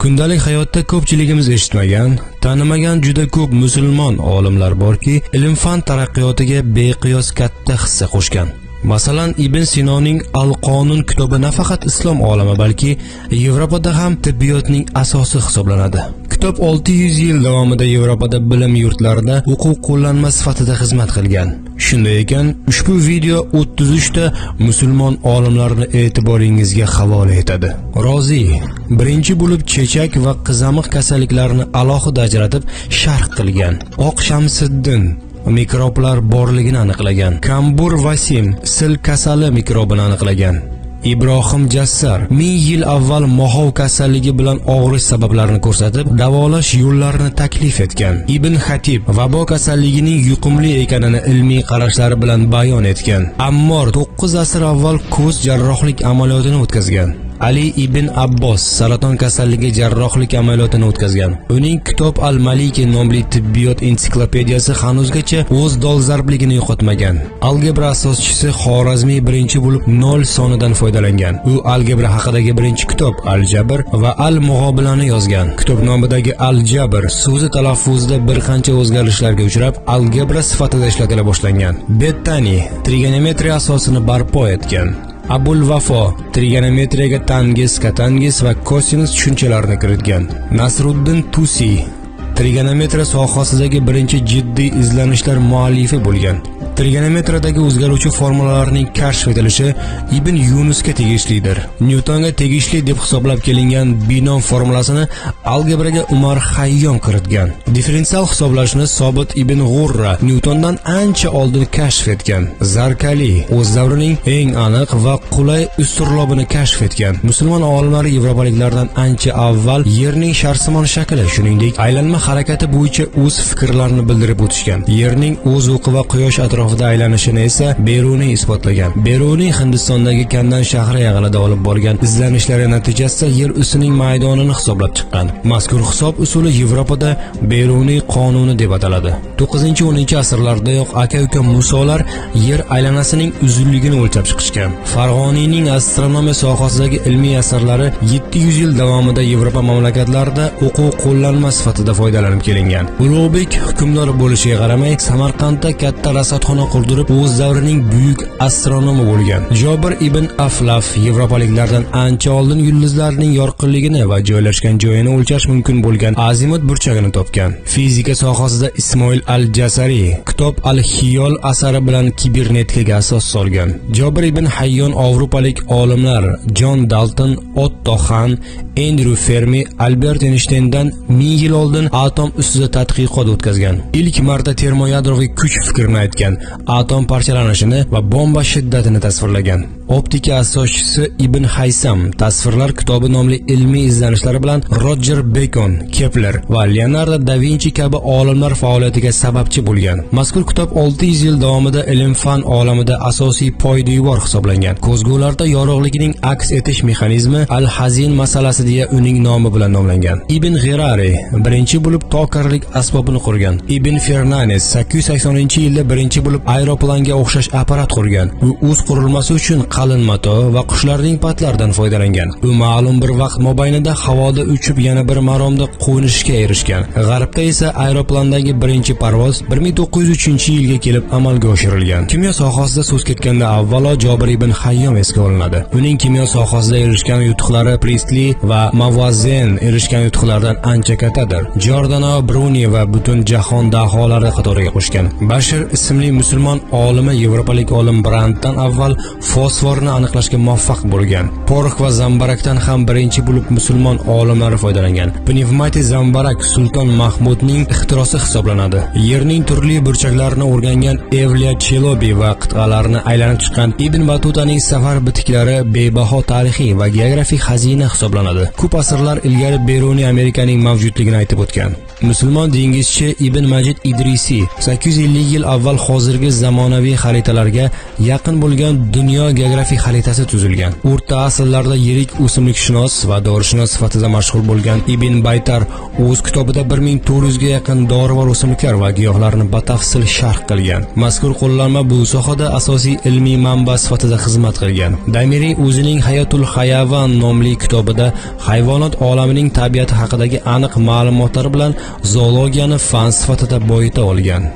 Kundalik hayotda ko'pchiligimiz eshitmagan, tanimagan juda ko'p musulmon olimlar borki, ilm-fan taraqqiyotiga beqiyos katta hissa qo'shgan. Masalan, Ibn Sinoning Al-Qonun kitobi nafaqat islom olami, balki Yevropada ham tibbiyotning asosi hisoblanadi. Kitob 600 yil davomida Yevropada bilim yurtlarida o'quv qo'llanma sifatida xizmat qilgan. Shunday ekan, ushbu video 33 ta musulmon olimlarni e'tiboringizga havola etadi. Rozi birinchi bo'lib chechak va qizamiq kasalliklarini alohida ajratib sharh qilgan. Oq Shamsiddin mikroblar borligini aniqlagan. Kambur Vasim sil kasali mikrobini aniqlagan. Ibrohim Jassar 1000 yil avval moxov kasalligi bilan og'rish sabablarini ko'rsatib, davolash yo'llarini taklif etgan. Ibn Xatib vabo kasalligining yuqumli ekanini ilmiy qarashlari bilan bayon etgan. Ammor 9 asr avval ko'z jarrohlik amaliyotini o'tkazgan. Ali ibn Abbos saraton kasalligi jarrohlik amaliyotini o'tkazgan. Uning Kitob al-Maliki nomli tibbiyot ensiklopediyasi hanuzgacha o'z dolzarbligini yo'qotmagan. Algebra asoschisi Xorazmiy birinchi bo'lib nol sonidan foydalangan. U algebra haqidagi birinchi kitob Al-Jabr va Al-Mug'obilani yozgan. Kitob nomidagi Al-Jabr so'zi talaffuzida bir qancha o'zgarishlarga uchrab, algebra sifatida ishlatila boshlangan. Bettani trigonometriya asosini barpo etgan. Abul Vafo trigonometriyaga tangens, kotangens va kosinus tushunchalarini kiritgan. Nasruddin Tusiy trigonometriya sohasidagi birinchi jiddiy izlanishlar muallifi bo'lgan. Trigonometriyadagi o'zgaruvchi formulalarning kashf etilishi Ibn Yunusga tegishlidir. Nyutonga tegishli deb hisoblab kelingan binom formulasini algebraga Umar Xayyom kiritgan. Differensial hisoblashni Sobit ibn G'urra Nyutondan ancha oldin kashf etgan. Zarkali o'z davrining eng aniq va qulay usturlobini kashf etgan. Musulmon olimlari yevropaliklardan ancha avval Yerning sharsimon shakli, shuningdek, aylanma harakati bo'yicha o'z fikrlarini bildirib o'tishgan. Yerning o'z o'qi va Quyosh atrofida aylanishini esa Beruniy isbotlagan. Beruniy Hindistondagi Kandan shahri yaqinida olib borgan izlanishlari natijasida Yer ustining maydonini hisoblab chiqqan. Mazkur hisob usuli Yevropada Beruniy qonuni deb ataladi. 9-10 asrlardayoq aka-uka Musolar Yer aylanasining uzunligini o'lchab chiqishgan. Farg'oniyning astronomiya sohasidagi ilmiy asarlari 700 yil davomida Yevropa mamlakatlarida o'quv qo'llanma sifatida foydalanib kelingan. Ulug'bek hukmdor bo'lishiga qaramay, Samarqandda katta rasadxona qurdirib, o'z davrining buyuk astronomi bo'lgan. Jobir ibn Aflaf yevropaliklardan ancha oldin yulduzlarning yorqinligini va joylashgan joyini o'lchash mumkin bo'lgan azimut burchagini topgan. Fizika sohasida Ismoil al-Jasariy Kitob al-Xiyol asari bilan kibernetikaga asos solgan. Jobir ibn Hayyon Yevropalik olimlar Jon Dalton, Otto Han, Endryu Fermi, Albert Eynshteyndan 1000 yil oldin atom ustida tadqiqot o'tkazgan. Ilk marta termoyadroviy kuch fikrini aytgan, atom parchalanishini va bomba shiddatini tasvirlagan. Optika asoschisi Ibn Haysam Tasvirlar kitobi nomli ilmiy izlanishlari bilan Roger Bekon, Kepler va Leonardo da Vinchi kabi olimlar faoliyatiga sababchi bo'lgan. Mazkur kitob 600 yil davomida ilm-fan olamida asosiy poydevor hisoblangan. Ko'zgularda yorug'likning aks etish mexanizmi Al-Hazin masalasi deya uning nomi bilan nomlangan. Ibn G'irari birinchi bo'lib tokarlik asbobini qurgan. Ibn Fernanes 880-yilda birinchi bo'lib aeroplanga o'xshash apparat qurgan. U o'z qurilmasi uchun qalin mato va qushlarning patlaridan foydalangan. U ma'lum bir vaqt mobaynida havoda uchib, yana bir maromda qo'nishga erishgan. G'arbda esa aeroplandagi birinchi parvoz 1903-yilga kelib amalga oshirilgan. Kimyo sohasida so'z ketganda avvalo Jobir ibn Hayyom esga olinadi. Uning kimyo sohasida erishgan yutuqlari Pristli va Mavazen erishgan yutuqlardan ancha kattadir. Giordano Bruni va butun jahon daholari qatoriga qo'shgan. Bashir ismli musulmon olimi yevropalik olim Branddan avval fosforni aniqlashga muvaffaq bo'lgan. Porox va zambarakdan ham birinchi bo'lib musulmon olimlari foydalangan. Pnevmatik zambarak Sulton Mahmudning ixtirosi hisoblanadi. Yerning turli burchaklarini o'rgangan Evliya Chelobi va qit'alarni aylanib chiqqan Ibn Batutaning safar bitiklari bebaho tarixiy va geografik xazina hisoblanadi. Ko'p asrlar ilgari Beruniy Amerikaning mavjudligini aytib o'tgan. Musulmon dengizchi Ibn Majid Idrisiy 850 yil avval hozirgi zamonaviy xaritalarga yaqin bo'lgan dunyo geografiyasini Geografik xaritasi tuzilgan. O'rta asrlarda yirik o'simlikshunos va dorishunos sifatida mashhur bo'lgan Ibn Baytar o'z kitobida 1400 ga yaqin dorivor o'simliklar va giyohlarni batafsil sharh qilgan. Mazkur qo'llanma bu sohada asosiy ilmiy manba sifatida xizmat qilgan. Damiri o'zining Hayotul Hayavan nomli kitobida hayvonot olamining tabiati haqidagi aniq ma'lumotlar bilan zoologiyani fan sifatida boyita olgan.